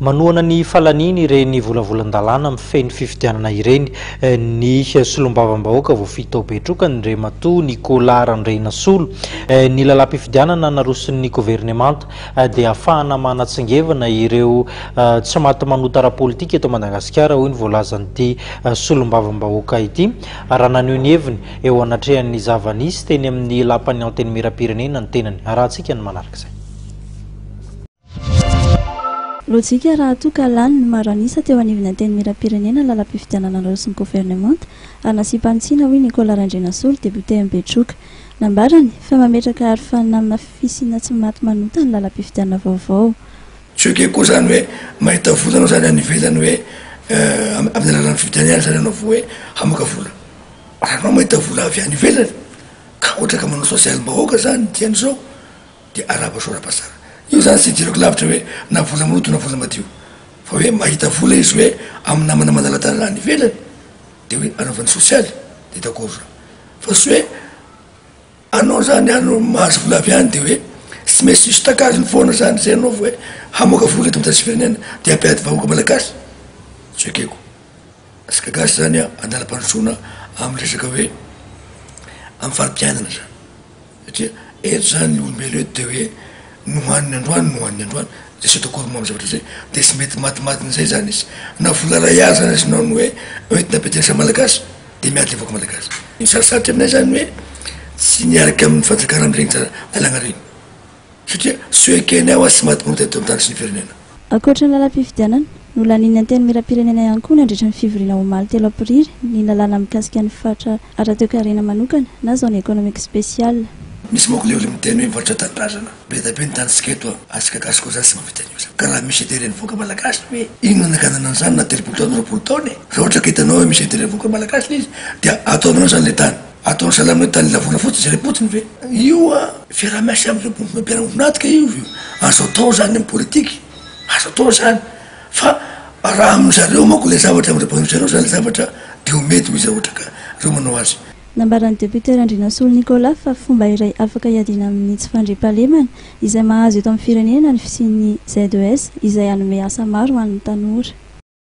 Manohana ny falaniana ireny volavolan-dalàna mifehy ny fifidianana ireny ny solombavambahoaka voafidy tao Betroka, Andriamatoa Nicolas Randrianasolo. Ny lalàm-pifidianana naroson'ny governemanta dia ahafahana manatsingevana ireo tsy maty manota ara-politika eto Madagasikara, hoy ny voalazan'ity solombavambahoaka ity raha naneho ny heviny eo anatrehan'ny zava-nisy teny amin'ny lapan'ny Antenimierampirenena ny tenany. Arahantsika ny manaraka izay. Lojika raha toa ka lany ny maro an'isa teo anivon'ny Antenimierampirenena ny lalam-pifidianana naroson'ny governemanta ary nasiam-panitsiana hoy Nicolas Randrianasolo, depiote Betroka. Nambarany fa mametraka arofanina amina fisiana tsy maty manota ny lalam-pifidianana vaovao. Tsy ok koa zany hoe mahita vola anao zany any ivelany hoe amin'ny alalan'ny fifidianana ihany zany ianao vao hoe hamoaka vola. Raha anao mahita vola avy any ivelany ka ohatra ka manao sosialim-bahoaka zany dian'izao Dia arahaba soa arahaba tsara. Io zany tsy idirako lavitra hoe na vola maloto na vola madio. Fa hoe mahita vola izy hoe amin'ny namana manala-tanana any ivelany dia hoe anaovany sosialy dia d'accord za. Fa tsy hoe anao zany any no mahazo vola avy any dia hoe tsy maintsy hisy takariny foana zany zay anao vao hoe hamoaka vola eto amin'ny tany sy firenena dia hampiady vahoaka malagasy. Tsy ekeko. Asika gasy zany andalam-pandrosoana amin'ny resaka hoe amin'ny fari-piainana zany. Satria eto zany ny olombelo eto de hoe nohaniny androany nohaniny androany de tsy d'accord moa am zavatra zay de tsy mety matimatin'izay zany izy na vola ray aly zany azinao ny hoe hoentina ampiadina samy malagasy de miady le vahoaka malagasy. Ny sarotsarotra aminay zany hoe tsy niaraka amin'ny fanjakana amin'ireny lalàna ireny satria tsy ho ekenay hoa tsy maty manota eto amin'ny tany sy ny firenena. Ankoatra ny lalam-pifidianana, nolanian'ny Antenimierampirenena ihany koa nandritra ny fivoriana omaly telo aprily ny lalàna mikasika ny faritra ara-toekarena manokana na zone économique spéciale. Misy manko le olona miteny hoe mivarotra tanindrazana. Be dia be ny tanintsika eto a! Antsika gasy koa zany tsy mahavita an'io zany. Ka raha misy intérêt ny vahoaka malagasy hoe inona anaganana an'izany na 30 taona 20 taona e! Raha ohatra ka hitanao hoe misy intérêt vahoaka malagasy le izy dia ataonao zany le tany. Ataon'ny sahala amin'ny hoe tany lavoana fotsiny jerem-potsiny ve? Io a! Fiaraha-miasa amin'ireo mpiara-miombon'antoka io io. Azo atao zany amin'ny politika, azo atao zany. Fa raha amin-dry zareo manko ilay zavatra, amin-dry mpanohitra zareo zany ilay zavatra dia ho mety mihitsy raha ohatra ka reo manao azy. Nambaran'ny depiote Randrianasolo Nicolas fa fomba iray afaka hiadiana amin'ny tsy fandriampahalemana izay mahazo eto amin'ny firenena ny fisian'ny ZES izay hanome asa maro ho an'ny tanora.